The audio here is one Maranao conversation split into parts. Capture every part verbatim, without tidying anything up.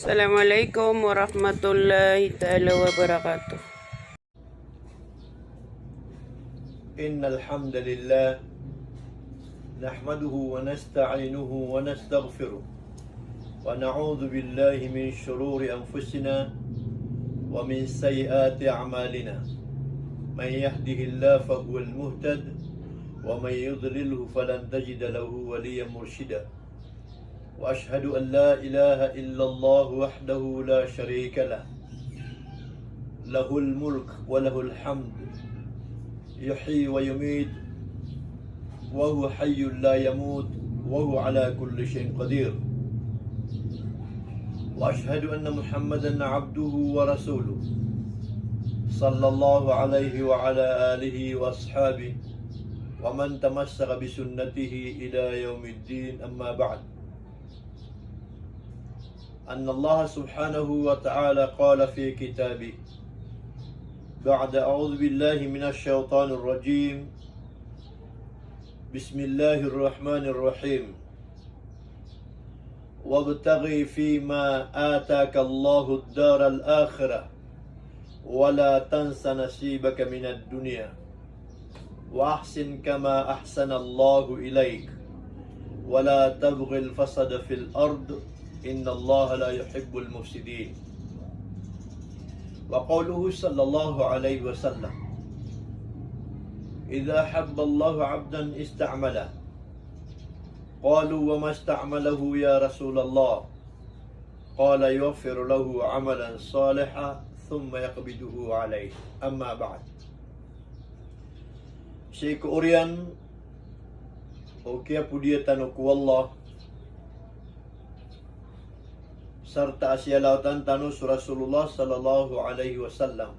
Assalamualaikum warahmatullahi taala wabarakatuh. إن الحمد لله نحمده ونستعينه ونستغفره ونعوذ بالله من شرور أنفسنا ومن سيئات أعمالنا. من يهده الله فهو المهتد ومن يضلله فلن تجد له وليا مرشدا. وأشهد أن لا إله إلا الله وحده لا شريك له، له الملك وله الحمد، يحيي ويميت، وهو حي لا يموت، وهو على كل شيء قدير. وأشهد أن محمدا عبده ورسوله، صلى الله عليه وعلى آله وأصحابه ومن تمسك بسنته إلى يوم الدين، أما بعد. أن الله سبحانه وتعالى قال في كتابه بعد أعوذ بالله من الشيطان الرجيم، بسم الله الرحمن الرحيم، وابتغ فيما آتاك الله الدار الآخرة ولا تنس نصيبك من الدنيا وأحسن كما أحسن الله إليك ولا تبغ الفساد في الأرض إن الله لا يحب المفسدين. وقوله صلى الله عليه وسلم: إذا أحب الله عبدا استعمله. قالوا: وما استعمله يا رسول الله؟ قال: يوفر له عملا صالحا ثم يقبضه عليه. أما بعد. Sii ko oriyan o kiyapodiya tano ko Allah, sarta a siyalawatan tano so Rasulullah sallallahu alaihi wasallam.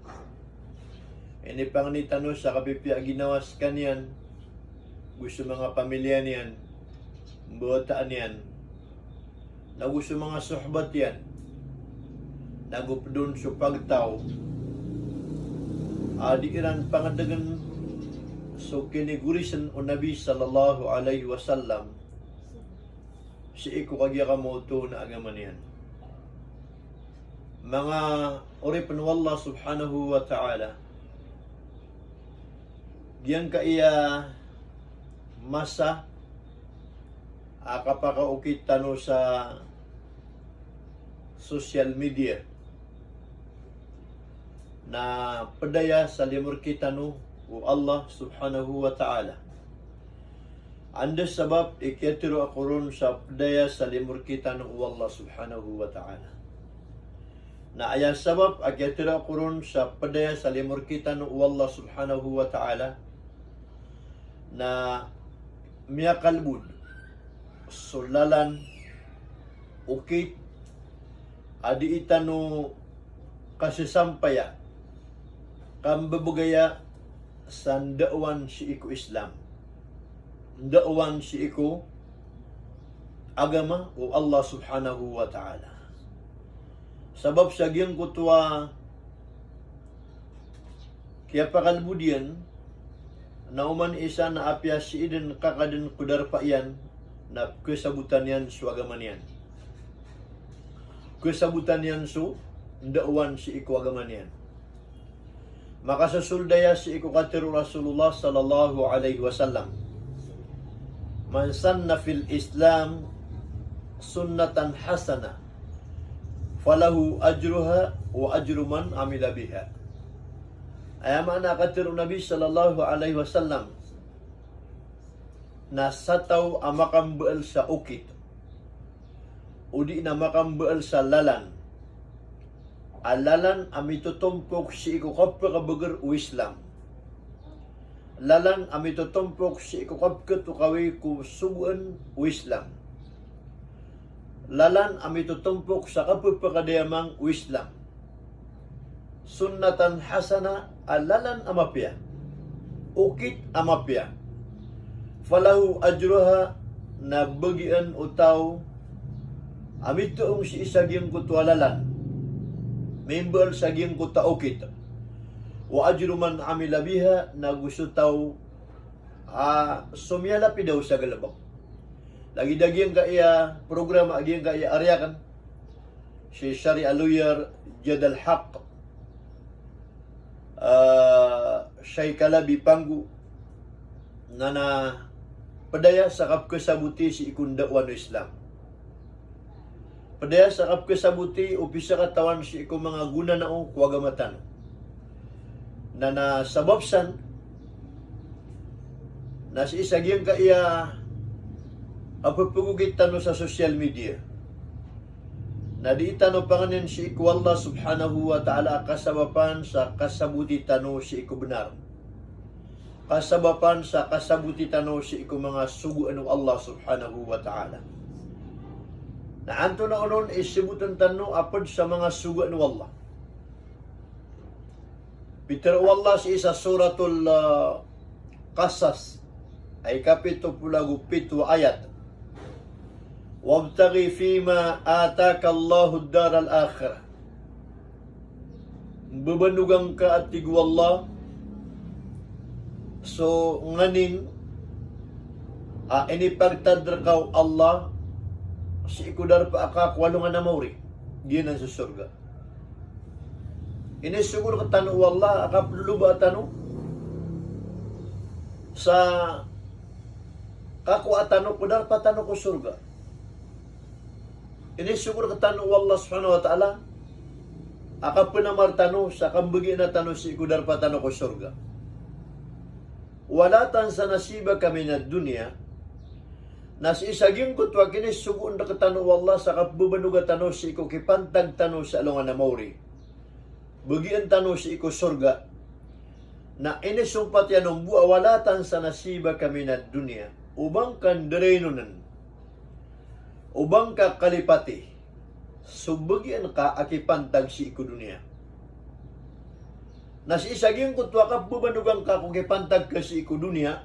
Inipangni tano sa kapipiya a ginawa skaniyan, go so manga pamiliya niyan, mbawata niyan, na go so manga sohbat iyan, na go ped on so pagtaw a di iran pangedegen so kinigorisen o Nabi sallallahu alaihi wasallam sii ko kagiya kamaoto na agama niyan. Manga oripen o Allah subhanahu wa ta'ala, giyangkaya masa a kapakaokit tano sa social media na ped aya sa limo rektano o Allah subhanahu wa ta'ala. Anda sabap i kiyatero ako ron sa ped aya sa limo rektano o Allah subhanahu wa ta'ala? Na aya sabap a kiyatero ako ron sa ped aya sa limo rektano o Allah subhanahu wa ta'ala na miyakalbod so lalan, okit a dii tano kasesampaya, kambebegaya sa ndaowan sii ko Islam, ndaowan sii ko agama o Allah subhanahu wa ta'ala. Sabap sa giyangkoto a kiyapakalbod iyan, na oman i isa na apiya sii den kaka den ko darpa iyan, na kesabotan iyan so agama niyan, kesabotan iyan so ndaowan sii ko agama niyan. Makasosold aya sii ko katero o Rasulullah sallallahu alaihi wasallam: Man sanna fil Islam sunnatan hasanah, falahu ajruha wa ajru man amila biha. Aya maana a katero o Nabi sallallahu alaihi wasallam na sa taw a makambeel sa okit, odi na makambeel sa lalan, a lalan a mitotompok sii ko kapakabeger o Islam, lalan a mitotompok sii ko kapeketokawi ko sogoan o Islam, lalan a mitotompok sa kapepakadayamang o Islam. Sunnatan hasanah, a lalan a mapiya, okit a mapiya. Falahu ajruha, na bagian o taw a mitoong sii sa giyangkoto a lalan, mimbeel sa giyangkoto a okit. Wa ajru man amila biha, na go so taw a somiyalapidaw sa galebek. Lagid a giyangkaya program a giyangkaya ari aken, Si Sharia lawyer Jadal Haq, ah, Shaikh Alabi Panggo, na na pd aya sa kapkhasaboti sii ko ndaowan o Islam. Pd aya sa kapkhasaboti o pisakatawan sii ko manga gonanao ko agama tano. Na na sabap san, na sii sa giyangkaya a pphagogit tano sa social media, na dii tano panganin sii ko Allah Subhanahu wa Ta'ala a kasabapan sa kasaboti tano sii ko bnar. Kasabapan sa kasaboti tano sii ko manga sogoan o Allah Subhanahu wa Ta'ala. Na antonaa onon i sabotn tano a pd sa manga sogoan o Allah? Pitharo o Allah sii sa Suratul, ah, Qasas, a ikapito polo ago pito a ayat: "Wabtaghi fima ataka Allahu ad-daral akhirah." Mbabanogan ka, a tig o Allah, so nganin a inipagtad rka o Allah sii ko darpa a kakowa alongan a maori, giyanan so sorga. Inisogo rktano o Allah a kaplolobaa tano sa kakowa tano ko darpa tano ko sorga. Inisogo rktano o Allah Subhanahu wa Ta'ala a kapnamar tano sa kambagian tano sii ko darpa tano ko sorga. "Wala tansa nasibaka minad dunya." Na sii sa giyangkoto a kinisogoon rktano o Allah sa kapbabanoga tano sii ko kipantag tano sa alongan a maori, bagian tano sii ko sorga, na inisompat iyan on bo a "Wala tansa nasibaka minad dunya." O ba ngka ndaraynonen, o ba ngka kalipati so bagian ka a kipantag sii ko doniya. Na sii sa giyangkoto a kapbabanogan ka ko kipantag ka sii ko doniya,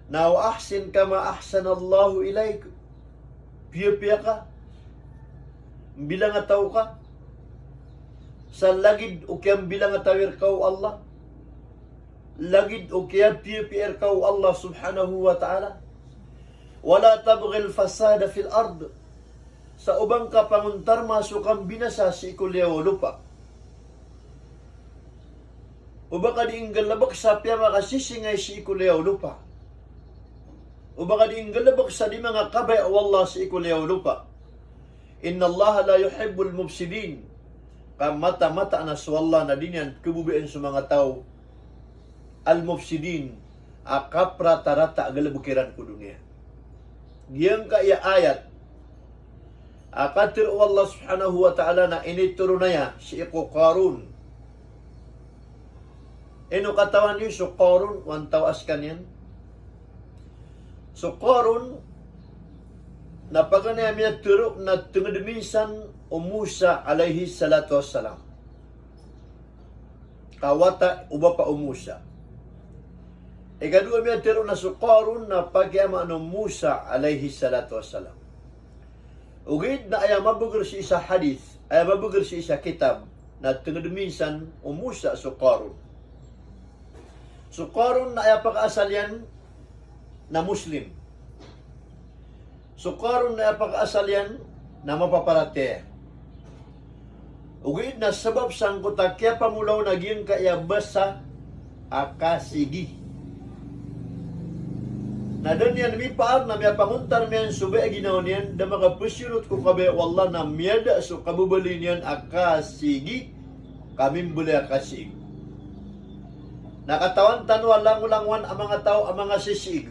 na "Wa ahsin kama ahsanallahu ilaik." Piyapiya ka, mbilangataw ka sa lagid o kiyambilangatawi rka o Allah, lagid o kiyapiyapiya rka o Allah Subhanahu wa Ta'ala. "Wala tabghil fasada fil ard." Sa o ba ngka pangontarma so kambinasa sii ko liyawaw o lopa. O ba ka dii nggalbk sa piyamakasisingay sii ko liyawaw o lopa. O ba ka dii nggalbk sa dii manga kabaya o Allah sii ko liyawaw o lopa. "Innallaha la yuhibbul mufsidin." Ka mataan-mataan a so Allah na di niyan khababayaan so manga taw al-mufsidin, a kapratarata a galbk iran ko doniya. Giyangkaya ayat a katharo o Allah Subhanahu wa Ta'ala na initoron aya sii ko Qarun. Ino katawan iyo so Qarun, wan taw a skaniyan? So Qarun na paganay a miyatharo na tngd minsan o Musa alayhis salatu wassalam. Ka wata o bapa o Musa. Ikadowa a miyatharo na so Qarun na pakiyamaan o Musa alayhis salatu wassalam. Ogaid na aya mabagr sii sa hadith, aya mabagr sii sa kitab, na tngd minsan o Musa so Qarun. So Qarun na aya pakaasal iyan na Muslim. So Qarun na aya pakaasal iyan na mapaparatiyaya. Ogaid na sabap sangkoto a kiyapamolaw na giyangkaya basa a kasigi. Na da niyan mipaar na miyapangontar miyan so baya a ginawa niyan, da makapasiyonot ko kabaya o Allah na miyada so kababaloy niyan a kasigi, ka mimbalay a kasigi. Na katawan tano a langolangowan a manga taw a manga sisiig.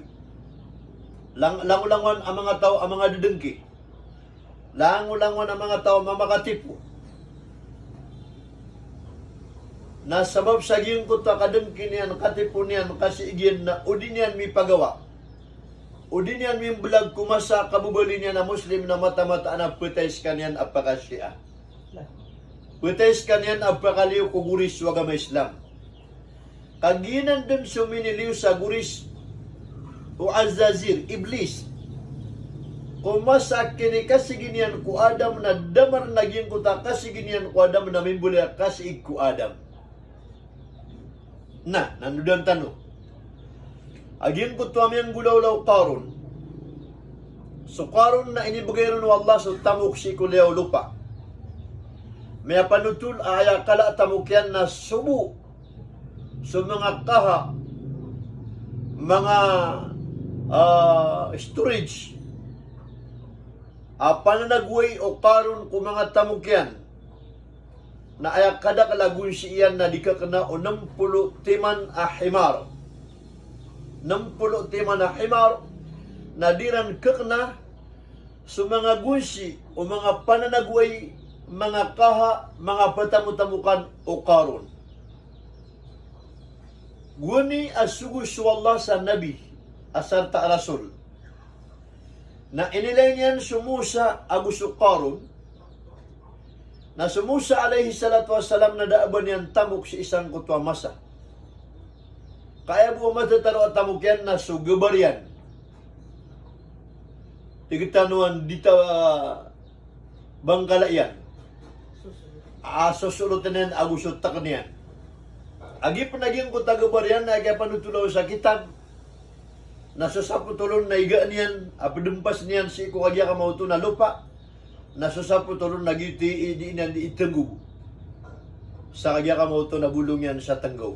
Lang-, langolangowan a manga taw a manga dadngki. Langolangowan a manga taw a mamakatipo. Na sabap sa giyangkoto a kadngki niyan, katipo niyan, kasiig iyan na o di niyan mipagawa, o di niyan mimbalag ko masa a kababaloy niyan a Muslim na mataan-mataan a phatay skaniyan a paka-Shia. Phatay skaniyan a pakaliyo ko goris o agama Islam. Ka giyanan dn so miniliyo sa goris o Azazel, Iblis. Ko masa a kinikasigi niyan ko Adam na da marn a giyangkoto a kasigi niyan ko Adam na mimbalay a kasiig ko Adam. Na, nanodan tano a giyangkoto a miyanggolawla o Qarun. So Qarun na inibgay ron o Allah so tamok sii ko liyawaw o lopa. Miyapanotol a aya kala a tamok iyan na sobo so manga kaha, manga, ah, storage a pananagoway o Qarun ko manga tamok iyan. Na aya kadakel a gonsi iyan na di kakena o nem polo timan a himar. Nem polo timan a himar na di ran kakena so manga gonsi o manga pananagoway, manga kaha, manga patamotamokan o Qarun. Gowani a sogo so Allah sa nabi a sarta a rasul. Na inilay niyan so Musa ago so Qarun. Na so Musa alayhis salatu wassalam na da a ba niyan tamok sii sangkoto a masa. Ka aya bo a matataro a tamok iyan na so gabar iyan. Tig tano a di ta bangkala iyan. A, so soloten iyan ago so teken iyan. Agi pen a giyangkoto a gabar iyan na aya kiyapanotol o sa kitab. Na so sapotol on na iga niyan, a pedempas niyan sii ko kagiya kamaoto na lopa. Na so sapotol on na giyoto i di niyan di itenggob sa kagiya kamaoto na bolong iyan sa tenggaw.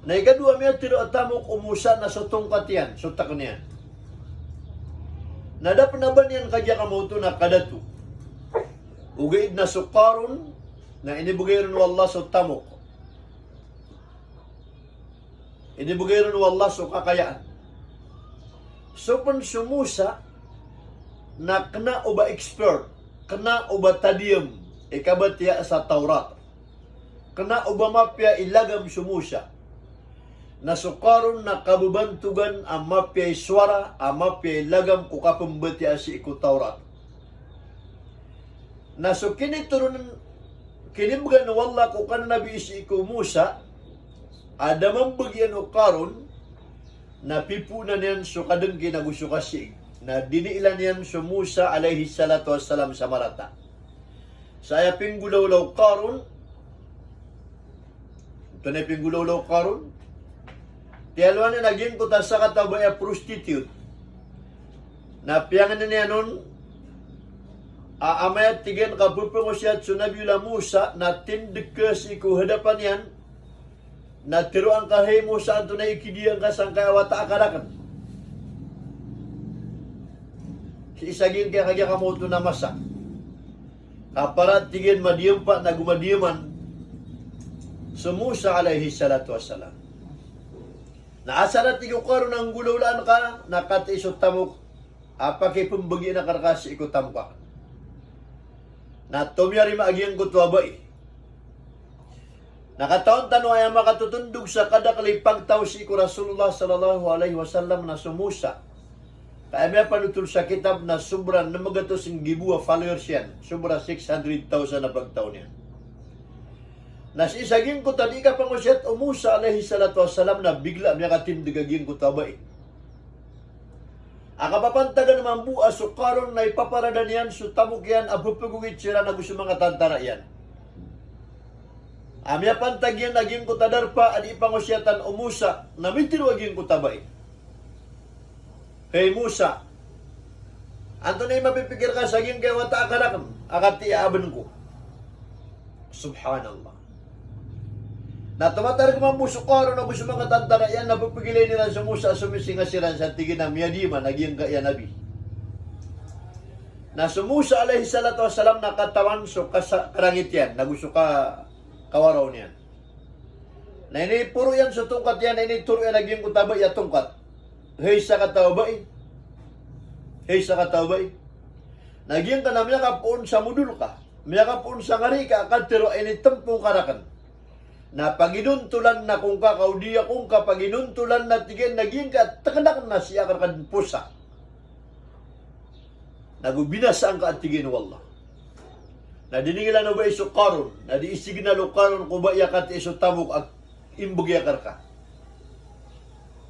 Na ikadowa a miyatero a tamok o Musa na so tongkat iyan, so teken iyan. Na da pen a ba niyan kagiya kamaoto na kadato. Ogaid na so Qarun na inibegay ron o Allah so tamok. Inibegay ron o Allah so kakayaan. So pen so Musa na kena o ba expert, kena o ba tadiyem i kabatiya sa Tawrat. Kena o ba mapiya i lagam so Musa. Na so Qarun na kabebantogan a mapiya i sowara, a mapiya i lagam ko kapembatiya sii ko Tawrat. Na so kinitoronan, kinibgan o Allah ko kananabi sii ko Musa a da mambagian o Qarun, na pipoonan iyan so kadengki ago so kasiig. Na diniilan iyan so Musa alayhis salatu wassalam sa marata. Sa aya pinggolawla o Qarun, antonaa i pinggolawla o Qarun? Tiyalowan iyan a giyangkoto a sakataw a bai a prostitute. Na piyangnin iyan on a amay a tig iyan ka pepangosiyat so Nabiyullah Musa na tindeg ka sii ko hadapan iyan. Na teroa ngka, hay Musa, antonaa i kidiya ngka sangkaya wata aka raken? Sii sa giyangkaya kagiya kamaoto na masa. Ka para tig iyan madiyampa na go madiyaman so Musa alayhis salatu wassalam. Na asar a tig o Qarun a nggolawlaan ka na katii so tamok a pakipembagian aka reka sii ko tamok aken. Na tomiyarima a giyangkoto a bai. Na katawan tano a aya makatotondog sa kadakel i pagtaw sii ko Rasulullah sallallahu alayhi wasallam na so Musa. Ka aya miyapanotol sa kitab na sobra nem gatos nggibo a followers iyan. Sobra six hundred thousand a pagtaw niyan. Na sii sa giyangkoto a di kapangosiyat o Musa alayhis salatu wassalam na bigla miyakatindeg a giyangkoto a bai. A kapapantagan mambo a so Qarun na ipaparada niyan so tamok iyan a pepegogit siran ago so manga tantara iyan. A miyapantag iyan a giyangkoto a darpa a di pangosiyatan o Musa na mitero a giyangkoto a bai. Hay Musa, antonaa i mapipikir ka sa giyangkaya wata aka raken a katii a aben ko? Subhanallah. Na tomatareg mambo so Qarun ago so manga tantara iyan na pepegilay iran so Musa a somisinga siran sa tig iyan a miyadiyaman a giyangkaya nabi. Na so Musa alayhis salatu wassalam na katawan so kasa-, karangit iyan, na go so ka-, kawaraw niyan. Na iniporo iyan so tongkat iyan, na initoro iyan a giyangkoto a bai a tongkat. Hay sakataw a bai. Hay sakataw a bai. Na giyangka na miyakapoon sa modol ka. Miyakapoon sa ngari ka a katero a initempo ngka raken na paginontolan ako ngka, ka o di ako ngka paginontolan na tig iyan a giyangka a teken aken na sii aka reka den posa. Na go binasa angka a tig iyan o Allah. Na diningilan o bai so Qarun, na di isignal o Qarun ko bai a katii so tamok a imbegay aka reka.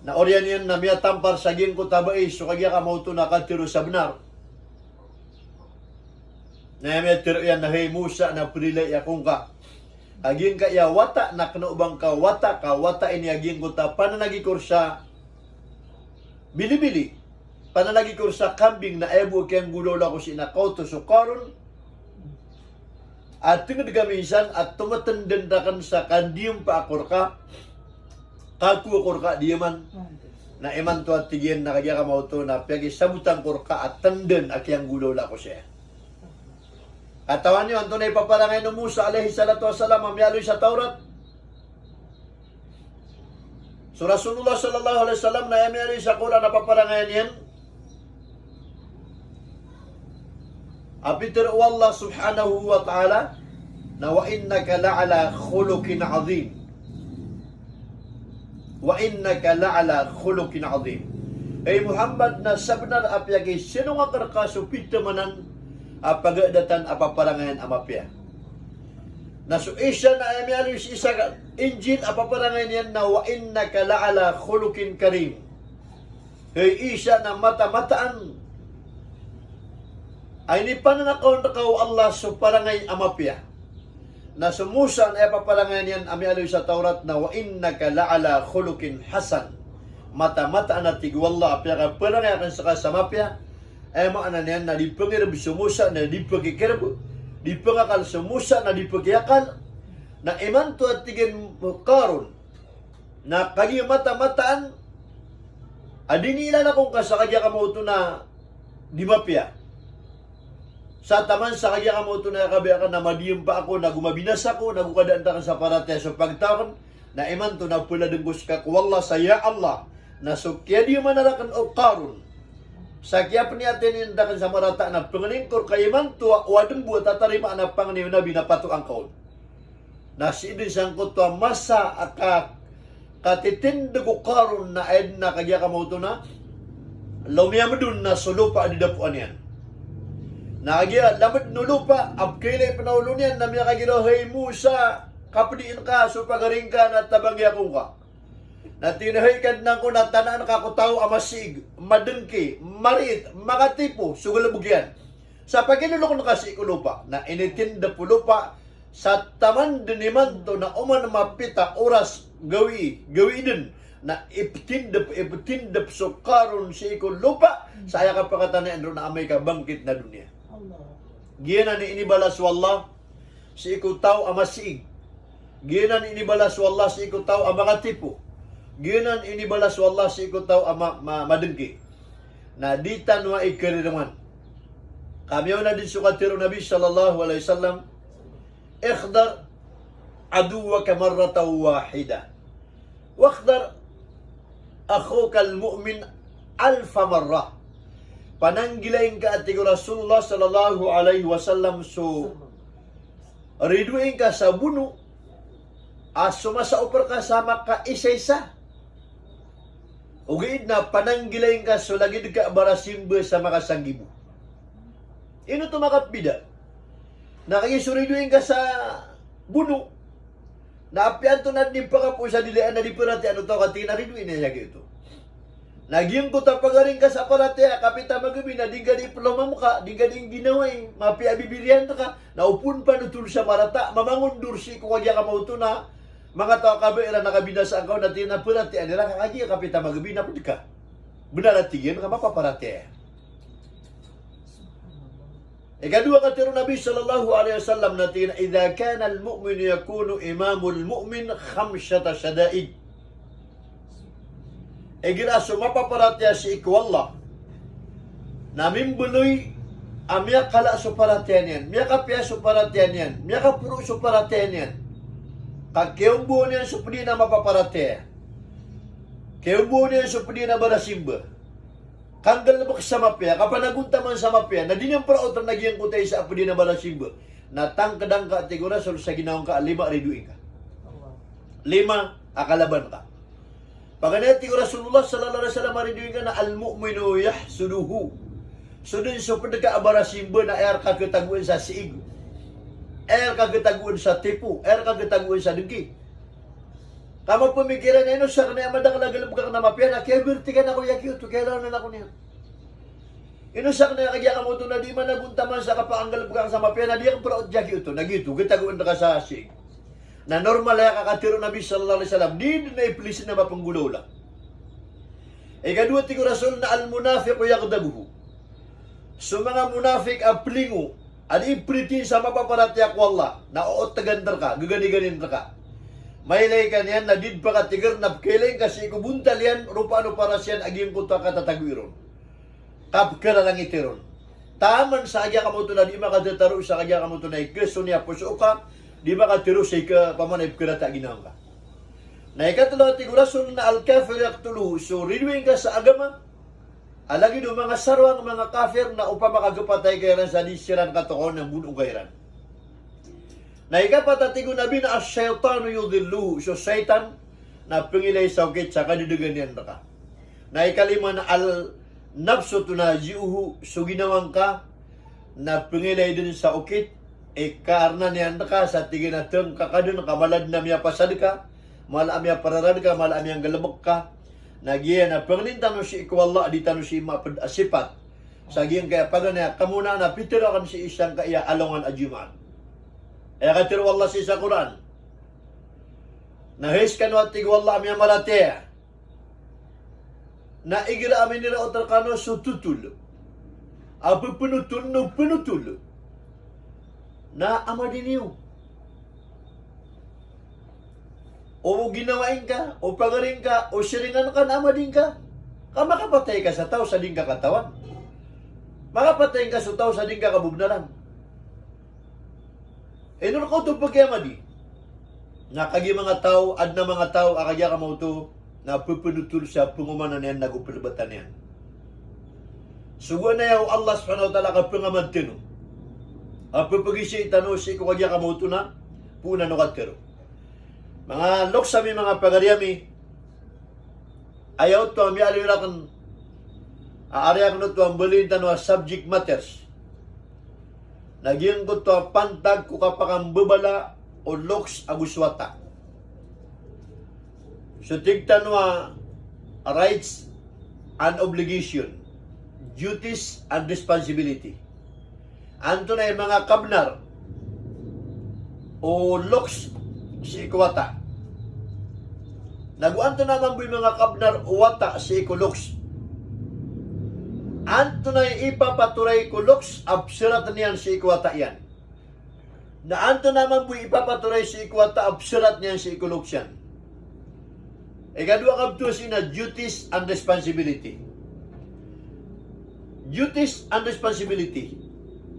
Na oriyan iyan na miyatampar sa giyangkoto a bai so kagiya kamaoto na katero sa benar. Na aya miyatero iyan na, hay Musa, na perilai ako ngka a giyangkaya wata na kena o ba ngka wata, ka wata ini a giyangkoto a pananagikor sa bilibili, pananagikor sa kambing, na aya bo a kiyanggolawla ko sii na kaoto so Qarun. A tenged ka minsan a tomatenden raken sa kandiyem pa ako reka, kaku ako reka diyeman. Na imanto a tig iyan na kagiya ka maoto na piyakisabotan ko reka a tenden a kiyanggolawla ko saya. Katawan iyo antonaa i paparangayan o Musa alayhis salatu wassalam a miyaaloy sa Tawrat? So Rasulullah sallallahu alayhi wasallam na aya miyaaloy sa Qur'an a paparangayan iyan a pitharo o Allah subhanahu wa ta'ala na, "Wa innaka la'ala khuluqin azim." "Wa innaka la'ala khuluqin azim." Hay Muhammad, na sabenar a piyakisinonga reka so pitamanan a pagadatan a paparangayan a mapiya. Na so Isa na aya miyaaloy sii sa Injil a paparangayan iyan na, "Wa innaka la'ala khuluqin karim." Hay Isa, na mataan-mataan a inipananakawan reka o Allah so parangay a mapiya. Na so Musa na aya paparangayan iyan a miyaaloy sa Tawrat na, "Wa innaka la'ala khuluqin hasan." Mataan-mataan a tig o Allah a piyakaparangay aken seka sa mapiya. Aya maana niyan na di pengireb so Musa na di pekikireb, di pengakal so Musa na di pekiyakal. Na imanto a tig iyan o Qarun na kagiya mataan-mataan a di niilaan ako ngka sa kagiya ka maoto na di mapiya. Sa taman sa kagiya ka maoto na aya kabaya aken na madiyem pa ako, na go mabinasa ako, na go kadaan raken sa paratiyaya so pagtaw aken, na imanto na peladen ko seka ko Allah sa ya Allah. Na so kiyadiyaman raken o Qarun sa kiyapniyatay niyan raken sa marata na pengnin ko reka imanto a o adembo a tatarimaan a pangni o Nabi na patoan ka on. Na sii den sangkoto a masa a ka-, katitindeg o Qarun na aya den a kagiya ka maoto na lomiyamed on na so lopa a didapoan iyan. Na kagiya lamed o lopa a pekailay pen a olo niyan na miyakagiraw, "Hay Musa, kapedien ka so pagari ngka na tabangi ako ngka." Na tig iyan a, "Hay Kadnan ko, na tanaan ka ko taw a masiig, madengki, mariit, makatipo so galebek iyan. Sa pakinoloken ka sii ko lopa." Na initindep o lopa, sa taman den imanto na oman mapita oras gawii, gawii den, na ipetindep, ipetindep so Qarun sii ko lopa, sa aya kapakatanaan ron na amay ka bangkit na doniya. Giyanan i inibalas o Allah sii ko taw a masiig. Giyanan i inibalas o Allah sii ko taw a makatipo. Giyanan i inibalas o Allah sii ko taw a ma-, ma-, madengki. Na di tano a ikarireman. Ka miyaona den so katharo o Nabi sallallahu alayhi wasallam, "Ihdhar aduwwaka marratan wahidah. Wahdhar akhukal mu'min alfa marrah." Pananggilai ngka, a tig o Rasulullah sallallahu alayhi wasallam, so ridoay ngka sa bono a so masa o perkasa makaisa-isa. Ogaid na pananggilai ngka so lagid ka a barasimba sa makasanggibo. Ino oto makapbida? Na kagiya so ridoay ngka sa bono, na apiya antonaa den i pakapoon sa dila iyan na di paratiyayaan o taw ka tig iyan a ridoay niyan sa giyoto. Na giyangkoto a pagari ngka sa paratiyaya, kapita magabi na di ngka di pelomamka, di ngka di ginawai, mapiya a bibiriyan reka, na o poon panotol sa marata, mamangondor sii ko kagiya ka maoto na manga taw a kabaya iran a kabinasaan ka on, na tig iyan a paratiyayaan iran ka kagiya kapita magabi na ped ka. Benar a tig iyan ka mapaparatiyaya. Ikadowa, katharo o Nabi sallallahu alayhi wasallam na tig iyan a, "Idha kana al-mu'minu yakunu imamul mu'min khamsata shada'id." Igira so mapaparatiyaya sii ko Allah na mimbeloy a miyakala so paratiyaya niyan, miyakapiya so paratiyaya niyan, miyakaporo so paratiyaya niyan, ka kiyomboon iyan so ped iyan a mapaparatiyaya, kiyomboon iyan so ped iyan a barasimba, kanggalebek sa mapiya, kapanagontaman sa mapiya, na di niyan praoten a giyangkoto a isa a ped iyan a barasimba, na tangkeda ngka, a tig o Rasul, sa ginawa ngka a lima a ridoay ngka. Lima a kalaban ka. Paganay, a tig o Rasulullah sallallahu alayhi wasallam, a ridoay ngka na al-mu'minu yahsuduhu. So den so ped ka a barasimba na aya rekaketagoan sa siig, aya rekaketagoan sa tipo, aya rekaketagoan sa dengki. Ka mapemikiran a ino sa kena a madakel a galebek aken a mapiya na kiyabertikan ako iyan giyoto, kiyalawanan ako niyan. Ino sa kena a kagiya ka maoto na di managontaman sa kapakanggalebek aken sa mapiya na di ako praot iyan giyoto, na giyoto, ketagoan reka sa siig. Na normal aya kakatharo o Nabi sallallahu alayhi wasallam, di den a iplisen a mapenggolawla. Ikadowa, tig o Rasul, na al-munafiqu yaghdabuhu. So manga monafik a pelingo, A di ipritin sa mapaparatiyaya ko Allah, na ootgan rka, gaganiganin rka. Mailay ka niyan na di dn pakatigr na pkailay ngka sii ko bontal iyan, ropaan o paras iyan a giyangkoto a katatago iron. Ka pkararangiti ron. Taman sa kagiya ka maoto na di makathataro sa kagiya ka maoto na ikasonia poso ka, di makatero sa ika pamana ipkarata a ginawa ngka. Na ikatlo a tig o Rasul na al-kafir yaqtuluhu, so ridoay ngka sa agama, a lagid o manga sarwang, manga kafir, na opama ka kapatay ka iran sa di siran katokawan na mbono ka iran. Na ikapat a tig o Nabi na ash-shaytanu yudhilluhu, so shaytan na pngilay sa okit sa kadadagan iyan rka. Na ikalima na an-nafsu tunazi'uhu, so ginawa ngka na pngilay dn sa okit, e, karna niyan rka sa tig iyan a tngka ka dn ka mala dn a miyapasad ka, mala a miyapararad ka, mala a miyanggalbk ka. Na giya na pangnin tano sii ko Allah a di tano sii mapd a sipat. Sa giyangkaya paganay a kamoona na pitharo akn sii sangkaya alongan a Jumaat. Aya katharo o Allah sii sa Qur'an na hay skano a tig o Allah a miyamaratiyaya na igira a miniraot rkano so totol a pphanotol o phanotol na amadi niyo. O ginawai ngka, o pagari ngka, o siringan ka na amadi ngka. Ka makapatay ka sa taw sa di ngka katawan. Makapatay ngka so taw sa di ngka kabobnalan. Ino rka oto pkiyamadi? Na kagiya manga taw, adn a manga taw a kagiya ka maoto na pphanotol sa pngomanan iyan nago plbatan iyan. Sogoan aya o Allah subhanahu wa ta'ala a kapngamad tano a pphagiza tano sii ko kagiya ka maoto na poon o katharo. Manga loks ami, manga pagari ami, aya oto a miyaaloy rakn a ari akn oto a mbaloyin tano a subject matters. Na giyangkoto a pantag ko kapakambabala o loks ago so wata. So tig tano a rights and obligation, duties and responsibility. Antonaa i manga kabnar o loks sii ko wata? Nago antonaa mambo i manga kabnar o wata sii ko loks? Antonaa i ipapatoray ko loks a psaratn iyan sii ko wata iyan? Na antonaa mambo i ipapatoray sii ko wata a psaratn iyan sii ko loks iyan? Ikadowa kabtowan sii na duties and responsibility. Duties and responsibility.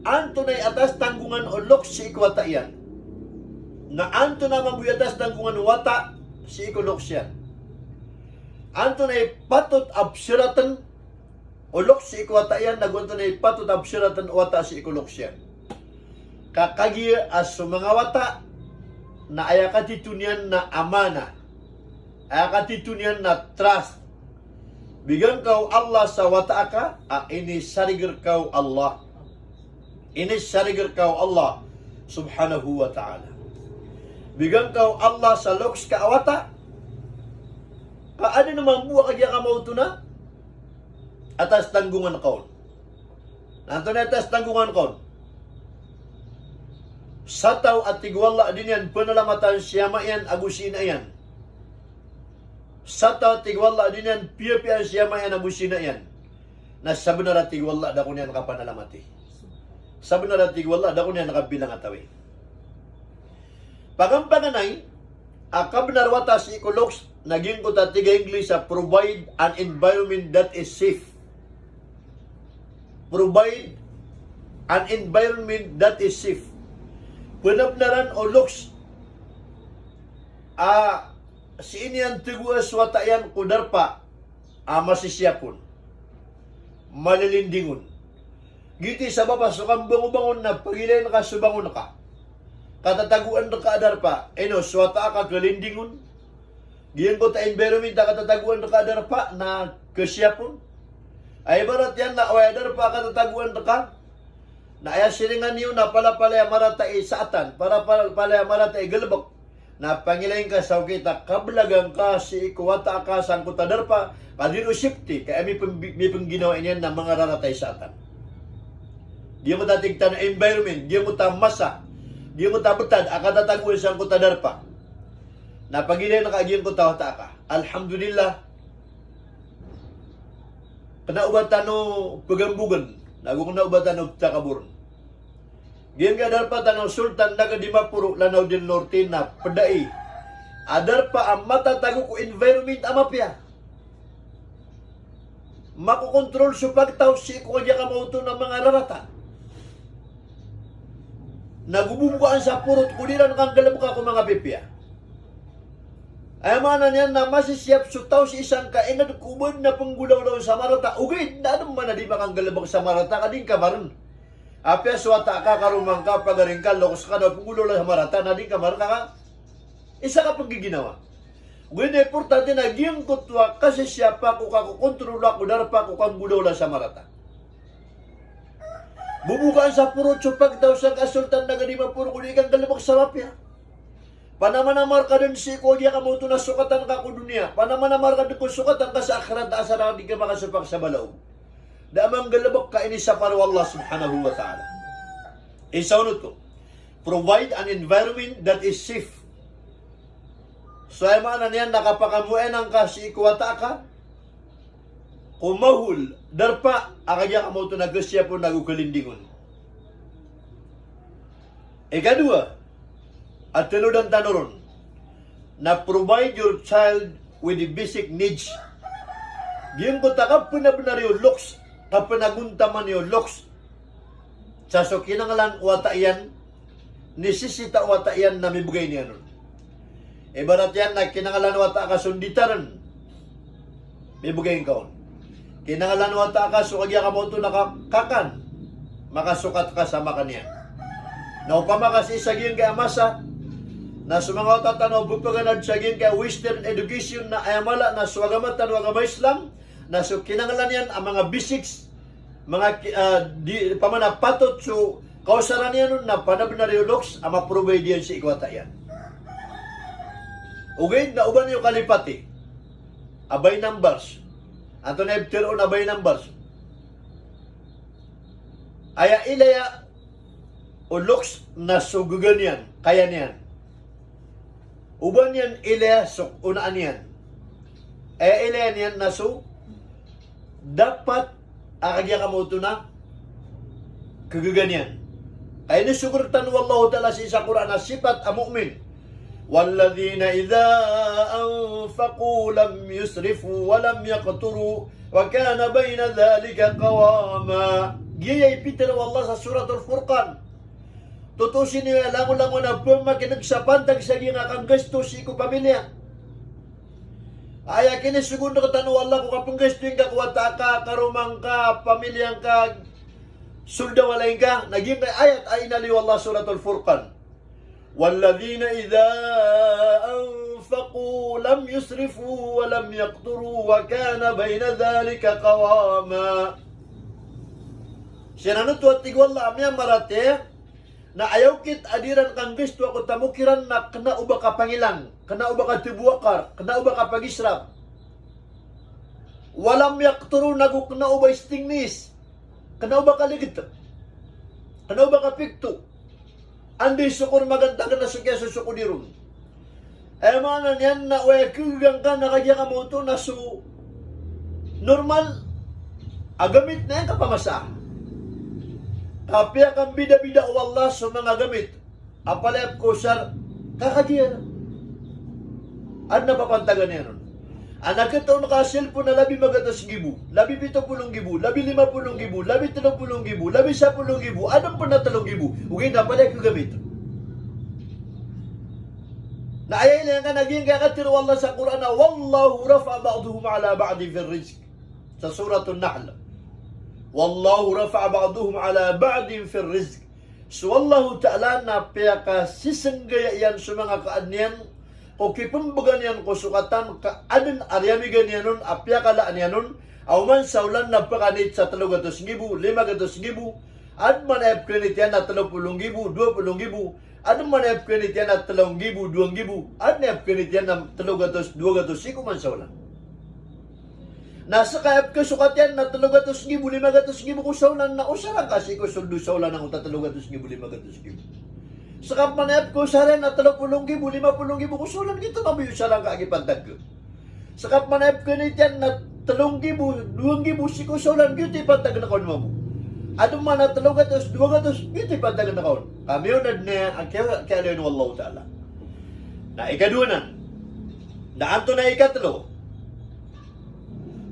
Antonaa i atas tanggongan o loks sii ko wata iyan? Na antonaa mambo i atas tanggongan o wata sii ko loks iyan? Antonaa i patot a psaratn o loks sii ko wata iyan, nago antonaa i patot a psaratn o wata sii ko loks iyan? Ka kagiya a so manga wata na aya katito niyan na amana, aya katito niyan na trust. Bigan ka o Allah sa wata aka a inisarig rka o Allah. Inisarig rka o Allah subhanahu wa ta'ala. Bigan ka o Allah sa loks ka a wata. Ka adn a mambo a kagiya ka maoto na atas tanggongan ka on. Na antonaa i atas tanggongan ka on? Sa taw a tig o Allah a di niyan panalamatan si ama iyan ago si ina iyan. Sa taw a tig o Allah a di niyan piyapiyaan si ama iyan ago si ina iyan. Na sabnar a tig o Allah a da ako niyan kapanalamati. Sabnar a tig o Allah a da ako niyan kabilangatawi. Paganay a kabnar o wata sii ko loks na giyangkoto a tig a English a provide an environment that is safe. Provide an environment that is safe. Pnabnaran o loks a sii niyan tagoa so wata iyan ko darpa a masisiyap on, malilinding on. Giyoto i sabap a so kambangobangon na pagilayn ka so bangon ka, katatagoan rka a darpa, ino, so wata aka kalinding on. Giyangkoto a environment a katatagoan rka a darpa na kasiyap on. Aya ibarat iyan na oway a darpa a katatagoan rka na aya siringan iyo na palapalaya marata i saatan, palapalaya marata i galbk. Na pangilay ngka sa okit a kablagan ka sii ko wata aka sangkoto a darpa, ka di ron safety, ka aya mipng-, mipngginawai niyan na manga rarata i saatan. Giyangkoto a tig tano a environment, giyangkoto a masa, giyangkoto a btad a katatagoan sangkoto a darpa. Na pagilayn ka giyangkoto a wata aka. Alhamdulillah. Kna o ba tano pgambogn, nago kna o ba tano pthakaborn. Giyangkai a darpa tano Sultan Naga Dimaporo, Lanao del Norte na pd ai a darpa a matatago ko environment a mapiya. Makokontrol so pagtaw sii ko kagiya kamaoto na manga rarata. Na go bobokaan sa porot ko di iran kanggalbka ko manga pipiya. Aya maana niyan na masisiyap so taw sii sangkai ingd ko ba adn a pnggolawla on sa marata, ogaid na adn man a di makanggalbk sa marata ka di ngka marn. Apiya so wata ka, karoma ngka, pagari ngka, loks ka, na pnggolawla sa marata na di ngka marn ka isa ka pnggiginawa. Ogaid na importante na giyangkoto a kasisiyapa ko kakokontrola ko darpa ko kanggolawla sa marata. Bobokaan sa porot so pagtaw sangkai a Sultan Naga Dimaporo ko di kanggalbk sa mapiya. Panamanamar ka dn sii ko kagiya kamaoto na sokatan ka ko doniya. Panamanamar ka dn ko sokatan ka sa akhirat, asar a di ka makasopak sa balaw. Da a manggalbk ka inisapar o Allah subhanahu wa ta'ala. Isa on oto, provide an environment that is safe. So aya maana niyan na kapakamoanan ka sii ko wata ka ko mahol, darpa a kagiya kamaoto na kasiyap on ago kalinding on. Ikadowa a tanodan tano ron na provide your child with the basic needs. Giyangkoto a kapnabnar iyo loks, kapnagontaman iyo loks sa so kinanglan o wata iyan, nisisita o wata iyan na mibgay niyan on. Ibarat iyan na kinanglan o wata ka so nditarn, mibgay ngka on. Kinanglan o wata ka so kagiya kamaoto na ka-, kakan, makasokat ka sa makan iyan. Na opama ka sii sa giyangkai a masa na so manga wata tano a ppaganad sa giyangkai a Western education na aya mala na so agama tano a agama Islam, na so kinanglan iyan a manga basics, manga ki-, ah, di, opama na patot so kaosaran iyan on na panabnar iyo loks a ma-provide iyan sii ko wata iyan. Ogaid na oba niyo kalipati a by numbers. Antonaa i ptharoon a by numbers? Aya ilaya o loks na so gaga niyan, kaya niyan. Oba niyan ilaya so onaan iyan. Aya ilaya niyan na so dapat a kagiya kamaoto na kagaga niyan. Aya inisogo rktano o Allahu Ta'ala sii sa Qur'an a sipat a mu'min: "Walladhina idha anfaqu lam yusrifu wa lam yaqturu wa kana bayna dhalika qawama." Giyaya i pitharo o Allah sa Suratul Furqan. Totoosi niyo aya langolangon a pmakin'g sa pantag sa giyangkai a kanggasto sii ko pamilya. Aya kinisogoon rktano o Allah ko kapnggastoy ngka ko wata ka, karoma ngka, pamilya ngka, sold a walay ngka, na giyangkai a ayat a inaloy o Allah, Suratul Furqan. "Walladhina idha anfaqu lam yusrifu wa lam yaqturu wa kana bayna dhalika qawama." Siran oto a tig o Allah a miyamaratiyaya na aya okit a di iran kanggastoa ko tamok iran na kna o ba kapangilang, kna o ba katbowakar, kna o ba kapagisrap. Wa lam yaqturu, nago kna o ba stingness, kna o ba kalgt, kna o ba kapikto. Anda i sokor magantag na so kiyasosokodi ron. Aya maana niyan na o aya kagaga ngka na kagiya kamaoto na so normal a gamit na aya kapamasa. Kapiya kambidabida o Allah so manga gamit a palaya pkosar ka kagiya adn a papantagan iyan on. Ana kataon ka a cellphone a labi magatos nggibo, labi pito polo nggibo, labi lima polo nggibo, labi tlo polo nggibo, labi sapolo nggibo, adn pn a tlo nggibo. Ogaid na palaya khagamit. Na aya ilay angka na giyangkaya katharo o Allah sa Qur'an a, "Wallahu rafa'a ba'dahum ala ba'din fir rizq." Sa Suratun Nahl. "Wallahu rafa'a ba'dahum ala ba'din fir rizq." So Allahu Ta'ala na piyakasisenggaya iyan so manga kaadn iyan ko kipmbgan iyan ko sokatan ka adn a riyamigan iyan on a piyakalaan iyan on, a oman sa olan na pkanit sa tlo gatos nggibo, lima gatos nggibo, adn man a aya pkanit iyan na tlo polo nggibo, dowa polo nggibo, adn man a aya pkanit iyan na tlo nggibo, dowa nggibo, adn a aya pkanit iyan na tlo gatos, dowa gatos sii ko oman sa olan. Na ska aya pkasokat iyan na tlo gatos nggibo, lima gatos nggibo ko sa olan na osar angka sii ko soldo sa olan angkoto a tlo gatos nggibo, lima gatos nggibo. Ska pman aya pkaosar iyan na tlo polo nggibo, lima polo nggibo ko sa olan, giyoto mambo i osar angka a gii pantag ka. Ska pman aya pkanit iyan na tlo nggibo, dowa nggibo sii ko sa olan, giyoto i pantag na kaon mambo. Adn man a tlo gatos, dowa gatos, giyoto i pantag angka on. Ka miyaona dn a kiya, kiyaaloy o Allahu Ta'ala. Na ikadowa nan, na antonaa i ikatlo?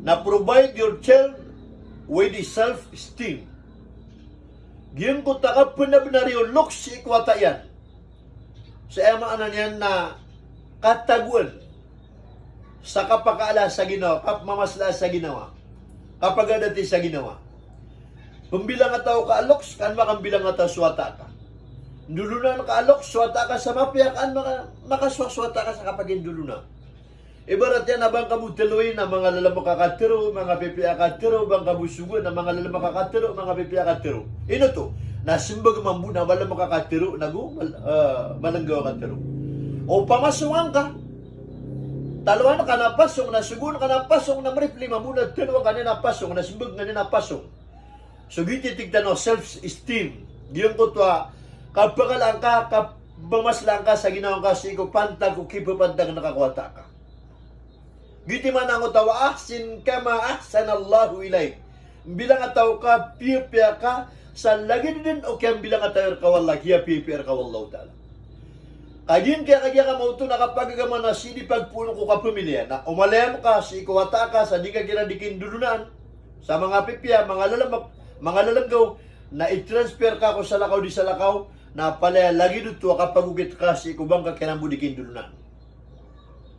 Na provide your child with self-esteem. Giyangkoto a kapnabnar iyo o loks sii ko wata iyan. Sa aya maana niyan na katagoan sa kapakaala sa ginawa, kapmamasla sa ginawa, kapagadati sa ginawa. Pmbilangataw ka a loks, ka an makambilangataw so wata ka. Ndolonaan ka a loks so wata ka sa mapiya, ka an maka-, makasowa so wata ka sa kapagindolona. Ibarat iyan a ba ngka bo tlo i na manga lalmk a katharo, manga pipiya a katharo, ba ngka bo sogoan na manga lalmk a katharo, manga pipiya a katharo. Ino oto? Na smbag mambo na malmk a katharo, nago mal-, eh, malnggaw a katharo. O pamasongan ka, taloan ka na pasong, na sogoan ka na pasong, na mrifli mambo na tlo ka niyan a pasong, na smbag ka niyan a pasong. So giyoto i tig tano a self-esteem. Giyangkoto a kapakaala ngka, kapmamasla ngka sa ginawa ngka sii ko pantag ko kipapantag angka ko wata ka. Giyoto i maana angkoto a wa ahsin kama ahsanallahu ilaik. Mbilangataw ka, piyapiya ka sa lagid dn o kiyambilangataw rka o Allah, kiyapiyapiya rka o Allahu Ta'ala. Kagiya ngka, kagiya ka maoto na kapagagama na sii di pagpoon ko kapamiliya, na omalayam ka sii ko wata ka sa di ka kiran di kindolonaan sa manga pipiya, manga lalmk, manga lalnggaw, na i-transfer ka ko salakaw di salakaw, na palaya lagid oto a kapagokit ka sii ko ba ngka kiran bo di kindolonaan.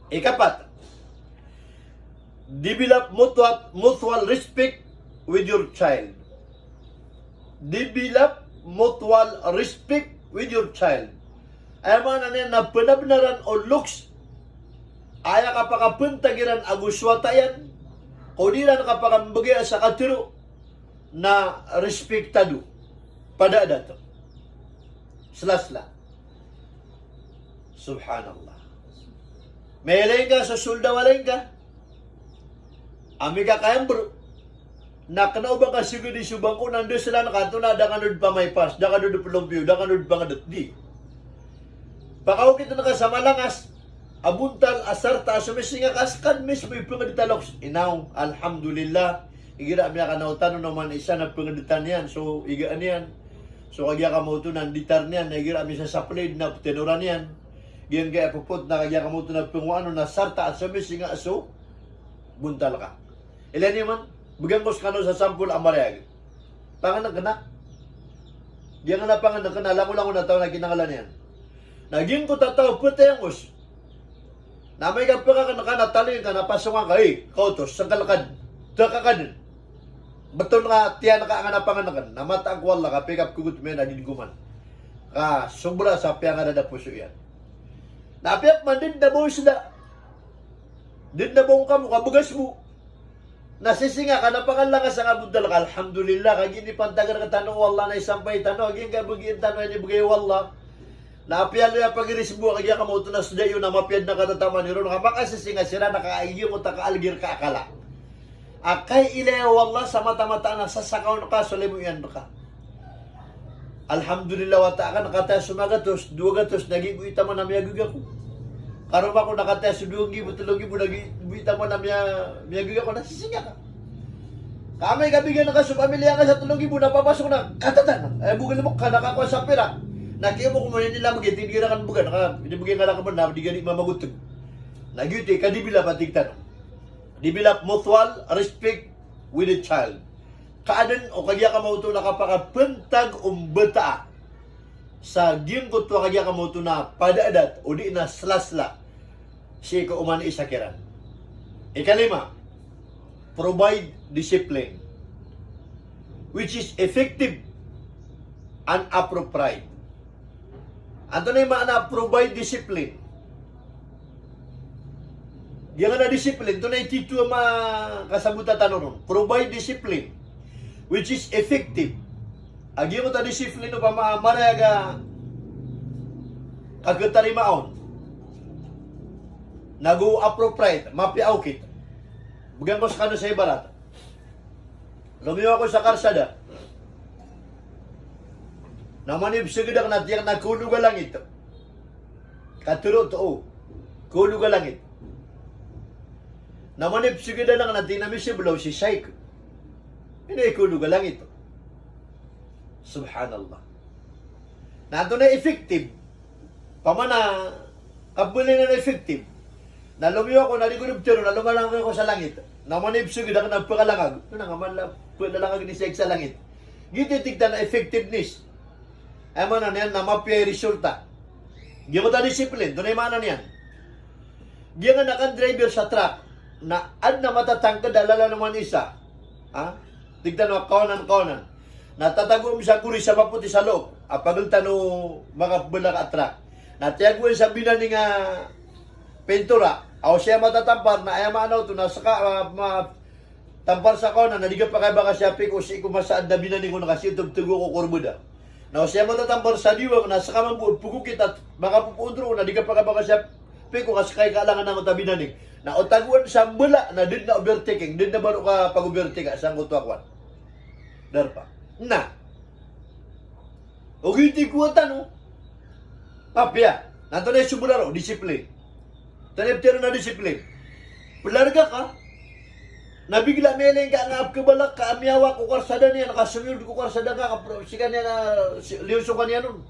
Ikapat, develop mutual, mutual respect with your child. Develop mutual respect with your child. Aya maana niyan na pnabnaran o loks, aya kapakapantag iran ago so wata iyan, ko di iran kapakambgay sa katharo, na respektado, padadat, slasla. Subhanallah. Miyailay ngka so sold a walay ngka a mikakayambr, na kna o ba ngka sgdi so bangko na ndaslan ka, antonaa, da ka dn pamay pas, da ka dn plompiyo, da ka dn pangdot, di. Pakaokitn ka sa malangas a bontal a sarta a somisinga ka, a ska dn mismo i pangdot a loks. Inaw, alhamdulillah. Igira a miyakanaw tano na oman isa na pangdotan iyan so igaan iyan. So kagiya ka maoto na nditar niyan, na igira a misasaplay dn na ptinoran iyan. Giyangkaya ppot na kagiya ka maoto na pngowaan on na sarta a somisinga so bontal ka. Ilaya niyo man, bgan ko skano sa sampol a marayag. Pangnngkn a. Giyangkanan a pangnngkn a langolangon a taw na kinanglan iyan. Na giyangkoto a taw a ptay angos. Na amay ka pkakn ka na taloy ngka na pasongan ka, "Ey, kaoto, sngkl ka dn. Daka ka dn. Bton ka tiyan ka angkanan a pangnngkn." Na mataan ko Allah ka pkapkhogot iyan a di dn koman. Ka sobra sa piyangarada poso iyan. Na apiya pman di dn a ba o sda, di dn a ba o ngka mo ka bgas bo. Na sisinga ka na pakalangas angka bontal ka, alhamdulillah, kagiya inipantag rktano o Allah na isampay tano a giyangkaya bgan tano a inibgay o Allah. Na apiya loya pagiris bo a kagiya ka maoto na sda iyo na mapiya dn a katataman iron ka makasisinga siran a kagiya mo ta kaalgir ka akala a kailaya o Allah sa mataan-mataan a sasakaon ka so limo iyan rka. Alhamdulillah, wata akn, kataya so magatos, dowa gatos, na giyoto i taman a miyagga ko. Karoma ko na kataya so dowa nggibo, tlo nggibo, na giyoto i taman a miya-, miyagga ko, na sisinga ka. Ka amay ka bigan ka so pamilya ngka sa tlo nggibo na papasok na katatan. Aya bo galbk ka na kakowa sa pira. Na kiyaoma ko man ini lamgi, tig iran kan bgan, ka inibgay ngka rakn man na di ka di mamagotg. Na giyoto i ka-develop a tig tano. Develop mutual respect with the child. Ka adn o kagiya ka maoto na kapakapantag o mbata sa giyangkoto a kagiya ka maoto na padadat odi na slasla sii ko oman i isa kiran. Ikalima, provide discipline which is effective and appropriate. Antonaa i maana a provide discipline? Giyangkanan a discipline, antonaa i titho a makasabota tano ron? Provide discipline which is effective. A giyangkoto a discipline opama a marayag a kakhatarimaa on, nago appropriate, mapiya a okit. Bgan ko skano sa ibarat. Lomiyo ako sa karsada. Na oman i psgd akn a tiyak na kaolog a langit. Katharo oto, o. Kaolog a langit. Na oman i psgdan akn a tig iyan a misblaw si Shaykh. Ino i kaolog a langit? Subhanallah. Na antonaa i effective? Pamana, kabelay na effective. Na lomiyo ako, na di ko di ptharoon, na lomalangag ako sa langit. Na oman i psogod ako na pkalangag. Ino na nga man la-, plalangag ini sa ig sa langit. Giyoto i tig tano a effectiveness. Aya maana niyan na mapiya i resulta. Giyoto a discipline, antonaa i maana niyan? Giyangkanan a driver sa truck, na adn a matatangkd a lalan o man isa. Ha? Tig tano a kawanan, kawanan. Na tatago sa gori sa mapoti sa loob. A pagel tano makapbelaka a truck. Na tiyagoan sa binaning a pintura. Aw siya matatampar, na aya maana oto na ska, ah, ma-, tampar sa kawanan, na di ka pakay baka siya piko, sii ko masaad na binaning on ka sii oto btgo ko korbeda. Na o siya matatampar sa diwang, na ska mambo pgokit a makapopoon roo, na di ka pakay baka siya piko ka ska i kalangan angkoto a binaning. Na o tagoan sa mbala, na di na overtaking, di na baro ka pag-overtake sangkoto a kowan. Darpa. Na. Ogaid i kowa tano. Mapiya. Na antonaa i sobra roo, discipline. Antonaa i ptharoon a discipline? Plarga ka. Na bigla miyailay ngka a nga pkhabalak ka a miyawa ko karsada niyan, ka somiyold ko karsada ngka, ka pro-, sekaniyan a, si-, liyoso ka niyan on.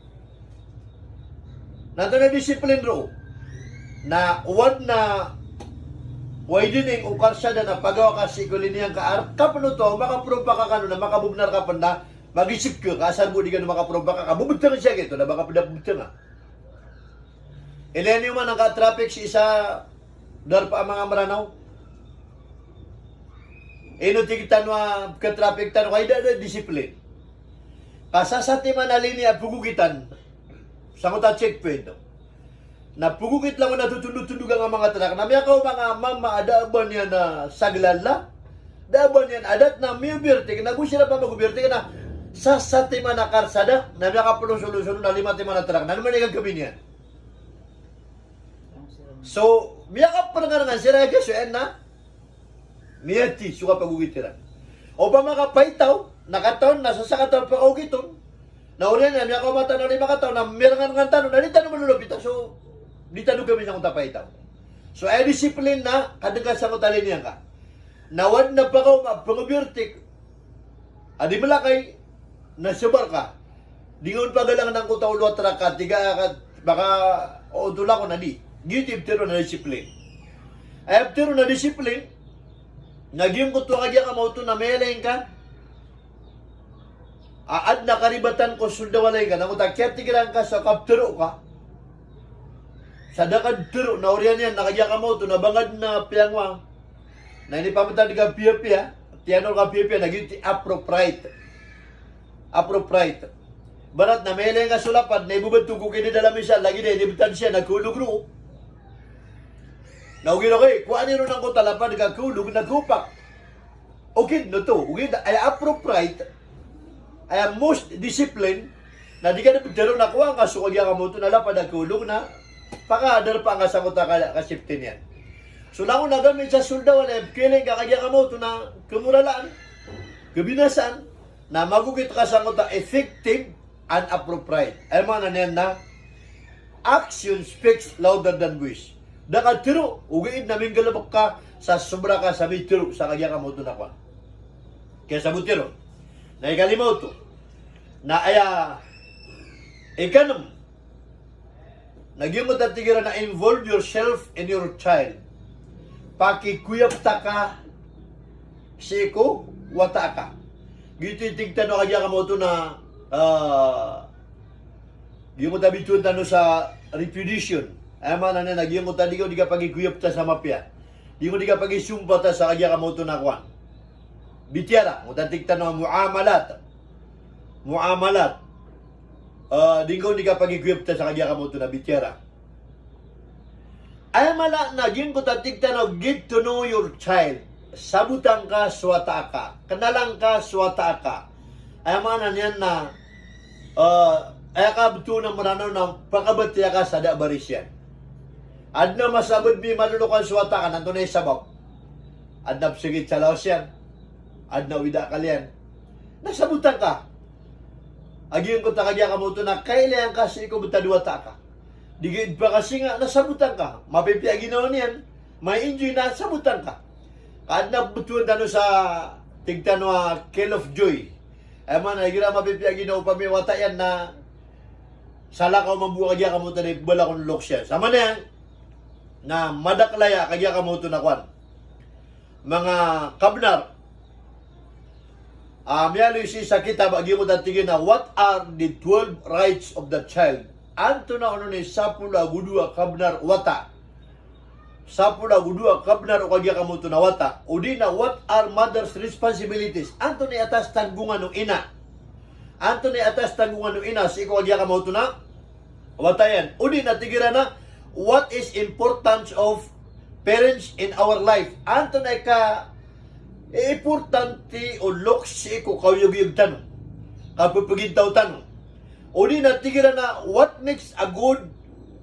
Na antonaa i discipline roo? Na o adn a wide-ning o karsada na pagawa ka sii ko liniyan ka a rk ka pn oto, makaprompa ka kano na makabobnar ka pn na mag-isip ka, ka asar bo di kano makaprompa ka, ka bobtng siya giyoto, na baka pn da bobtnga. Ilaya niyo man angka traffic sii sa darpa a manga Mranaw. Ino tig tano a pkha-traffic tano ka ida, da discipline. Ka sa satiman a liniya a pgokitan sangkoto a checkpoint. Na pgokit langon a totondotondog angka manga truck. Na miyakaoma angka mama a da a ba niyan a saglala. Da a ba niyan a adat na miyovertake. Na go siran pman mag-overtake na sa satiman a karsada. Na miyakaplosolosol na lima timan a truck. Na ino man i gagawii niyan? So, miyakaprngarngan siran, aya kasoy na miyati so kapagokit iran. Opama ka paitaw, na katawan na sa sakataw pakaokit on. Na oriyan iyan, miyakaoma tano a lima kataw, na miyarngarngan tano, na di tano malolopita, so, di tano gawii sangkoto a paitaw. So, aya discipline na, kadngka sangkoto a liniyan ka. Na o adn a pakaoma, pngovertake, a di malakay, na sabar ka. Di nga on pagalang angkoto a olo a truck ka, tig a ka, baka, o, ontol ako na di. Giyoto i ptharoon a discipline. Aya ptharoon a discipline, na giyangkoto a kagiya ka maoto na miyailay ngka a adn a karibatan ko sold a walay ngka, na angkoto a kiyatigiran ka sa kaptharo ka. Sa da ka dtharo, na oriyan iyan, na kagiya ka maoto, na ba nga adn a piyangowa. Na inipamtad ka piyapiya, tiyanor ka piyapiya, na giyoto i appropriate. Appropriate. Ibarat na miyailay ngka so lapad, na ibabato ko kinidalam isa, lagid a inibtad siya, na khaolog roo. Na ogaid, ogaid, kowaan iron angkoto a lapad ka khaolog, na khaopak. Ogaid, oto, ogaid, aya appropriate, aya most discipline, na di ka dn ptharoon a kowaan ka so kagiya ka maoto na lapad a khaolog na pakadarpa angka sangkoto a ka-, ka-safety niyan. So langon a gamit sa sold a walay, pkhailay ngka kagiya ka maoto na khamoralaan, khabinasaan, na magokit ka sangkoto a effective and appropriate. Aya maana niyan na action speaks louder than voice. Da ka tharo, ogaid na minggalbk ka sa sobra ka sa mitharo sa kagiya ka maoto na kowan. Kiyasaboti ron. Na ikalima oto. Na aya ikanm. Na giyangkoto a tig iran na involve yourself and your child. Pakikoyapta ka sii ko wata aka. Giyoto i tig tano a kagiya ka maoto na, ah, giyangkoto a bitowan tano sa repudiation. Aya maana niyan na giyangkoto a di ka, di kapakikoyapta sa mapiya. Di ka, di kapakisompata sa kagiya ka maoto na kowan. Bitiyara, giyangkoto a tig tano a muamalat. Muamalat. Ah, di ka, di kapakikoyapta sa kagiya ka maoto na bitiyara. Aya mala na giyangkoto a tig tano, get to know your child. Sabotan ka so wata aka. Kenalan ka so wata aka. Aya maana niyan na, ah, aya kabtowan a Meranaw na pakabatiya ka sa da a baris iyan. Adn a masa a bd mi malolokan so wata aka, na antonaa i sabap? Adn a psgit sa lawas iyan. Adn a wida a kaliyan. Na sabotan ka. A giyangkoto a kagiya ka maoto na kailayan ka sii ko btad o wata aka. Di ka pakasinga, na sabotan ka. Mapipiya a ginawa niyan, ma-enjoy, na sabotan ka. Ka adn a btowan tano sa tig tano a Call of Joy. Aya maana igira mapipiya a ginawa o pamilya wata iyan na salakaw mambo a kagiya kamoto na ipbala kon loks iyan. Sa maana iyan na madakl aya kagiya kamoto na kowan. Manga kabnar. Ah, miyaaloy sii sa kitab a giyangkoto a tig iyan a What Are the Twelve Rights of the Child? Antonaa onon i sapolo ago dowa a kabnar o wata. Sapolo ago dowa a kabnar o kagiya kamoto na wata. Odi na what are mother's responsibilities? Antonaa i atas tanggongan o ina? Antonaa i atas tanggongan o ina sii ko kagiya kamoto na wata iyan? Odi na tig iran a what is importance of parents in our life? Antonaa i ka importante o loks sii ko kaoyagoyag tano, kapepegintaw tano? Odi na tig iran a what makes a good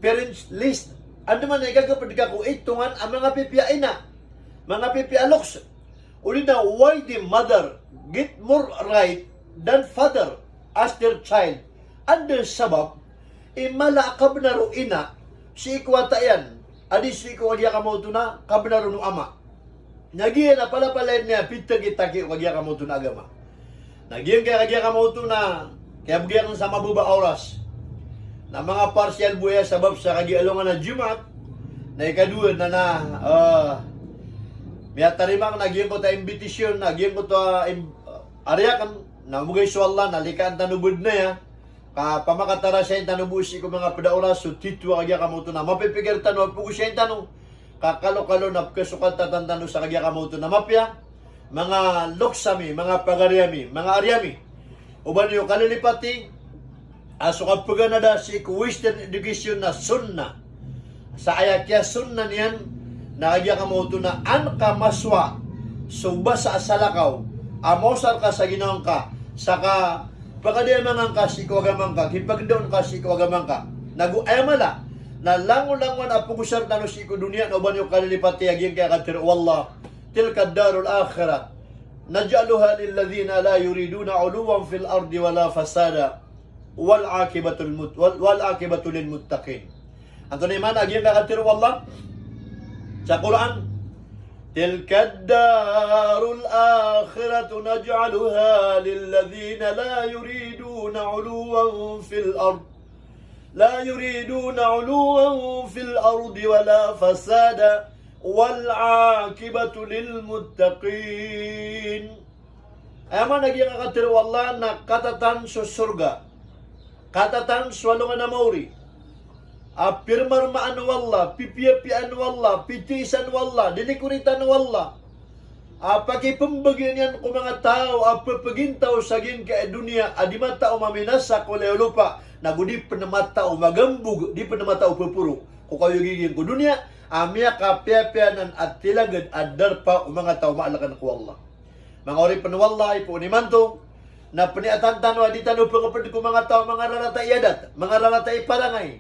parents list? Andamanaya i gagaped ka ko itongan a manga pipiya a ina, manga pipiya a loks. Odi na why the mother get more right than father as their child? Anda sabap i mala a kabnar o ina sii ko wata iyan a di sii ko kagiya kamoto na kabnar o ama? Na giya na palapalaya niyan a pitagitaki o kagiya kamoto na agama. Na giyangkaya kagiya kamoto na kiyabgi akn sa mababa a oras. Na manga partial bo aya sabap sa kagiya alongan a Jumaat. Na ikadowa na, na, eh, miyatarima akn a giyangkoto a imbitasyon, na giyangkoto a im-, ari akn, na omaopama so Allah, na likaan tano bo dn aya. Ka pamakatarasay tano bo sii ko manga pd a oras so tito a kagiya kamoto na mapipikir tano a pagosay tano. Ka kalokalo na pkasokatatan tano sa kagiya kamoto na mapiya. Manga loks ami, manga pagari ami, manga ari ami. O ba niyo kalilipati a so kapaganada sii ko Western education na sunnah. Sa aya kiyasunnah niyan na kagiya kamoto na an ka masowa so basa a salakaw a maosar ka sa ginawa ngka, sa kapakadiyamanga ngka sii ko agama ngka, kipagdaon ka sii ko agama ngka. Nago aya mala na langolangon a pagosar tano sii ko doniya na o ba niyo kalilipati a giyangkaya katharo o Allah, تلك الدار الآخرة نجعلها للذين لا يريدون علوا في الأرض ولا فسادا والعاقبة للمت-، وال-، والعاقبة للمتقين. Antonaa i maana a giyangkaya katharo o Allah sa Qur'an? تلك الدار الآخرة نجعلها للذين لا يريدون علوا في الأرض لا يريدون علوا في الأرض ولا فسادا والعاقبة للمتقين. Aya maana a giyangkaya katharo o Allah na katatan so sorga, katatan so alongan a maori, a pirmarmaan o Allah, pipiyapiyaan o Allah, pitiisan o Allah, dinikoritan o Allah, a pakipmbagian iyan ko manga taw a pepegintaw sa giyangkaya doniya a di matao maminasa ko laya o lopa, nago di pn matao magambog, di pn matao peporo ko kaoyagoyag ko doniya a miyakapiyapiya anan a tilagad a darpa o manga taw maalkan ko Allah. Manga oripn o Allah, ipoon imanto na pniyatan tano a di tano pngpd ko manga taw a manga rarata i adat, manga rarata i parangay,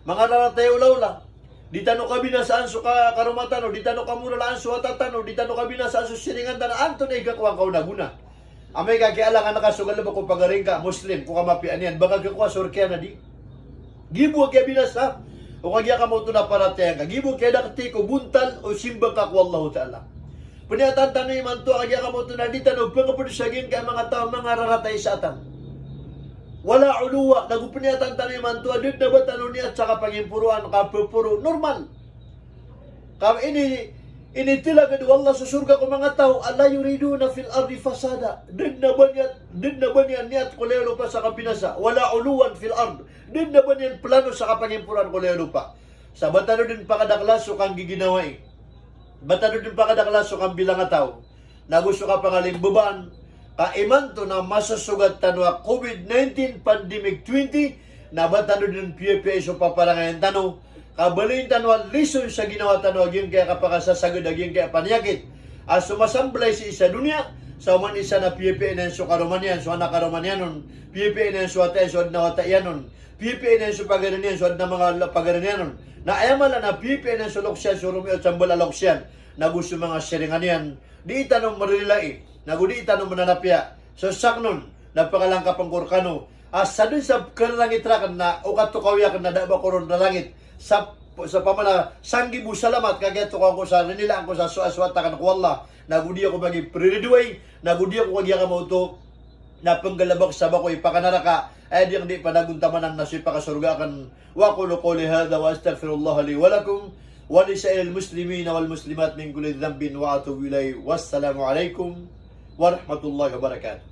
manga rarata i olaola. Di tano kabinasaan so ka-, karoma tano, di tano kamoralaan so wata tano, di tano kabinasaan so siringan tano. Antonaa i kakowa ngka on a gona? Amay ka kiyalangan ka so galbk o pagari ngka a Muslim ko kamapiya niyan, ba ka kakowa so rk iyan a di? Gibo a kiyabinasa o kagiya kamoto na paratiyaya ngka. Gibo a kiyadakti ko bontal o simba ngka ko Allahu Ta'ala. Pniyatan tano imanto a kagiya kamoto na di tano pngpd sa giyangkaya manga taw a manga rarata i saatan. Wala uluwa, nago pniyatan tano imanto a da dn a ba tano niyat sa kapangimporoan, kapeporo, normal. Ka ini, initilagad o Allah so sorga ko manga taw a la yuriduna fil ardi fasada. Da dn a ba niyan, da dn a ba niyan niyat ko laya o lopa sa kabinasa. Wala uluwan fil ard. Da dn a ba niyan plano sa kapangimporoan ko laya o lopa. Sa ba tano dn pakadakla so kanggiginawai, ba tano dn pakadakla so kambilangataw, nago so kapangalimbabaan, ka imanto na masosogat tano a covid nineteen pandemic twenty, na ba tano dn piyapiyai so paparangayan tano, ka baloyin tano a lison sa ginawa tano a giyangkaya kapakasasagad a giyangkaya paniyakit a so masamblay sii sa doniya, sa oman i isa na piyapiyai niyan so karoma niyan, so anak a karoma niyan on, piyapiyai niyan so wata iyan, so adn a wata iyan on, piyapiyai niyan so pagari niyan, so adn a manga pagari niyan on. Na aya mala na piyapiyai niyan so loks iyan, so romiyoto sa mbala a loks iyan, nago so manga siringan iyan. Di tano mrilai, nago di tano mnanapiya. So sakn on na pakalangkapn ko rkano a sadn sa kararangit rakn na o katokawi akn na da a ba ko ron rarangit. Sa, sa pamana sanggibo salamat ka kiyatokawan ko sa rinilaan ko sa so, so wata akn ko Allah, nago di ako magipririridoay, nago di ako kagiya kamoto na pnggalbk sa bako i pakanaraka, aya dn di panagontamanan na so ipakasorga akn. Wa aqulu qawli hadha wa astaghfirullaha li wa lakum wa li sa'iril muslimina wal muslimat min kulli dhanbin wa atubu ilayh. Wassalamu alaikum warahmatullahi wabarakatuh.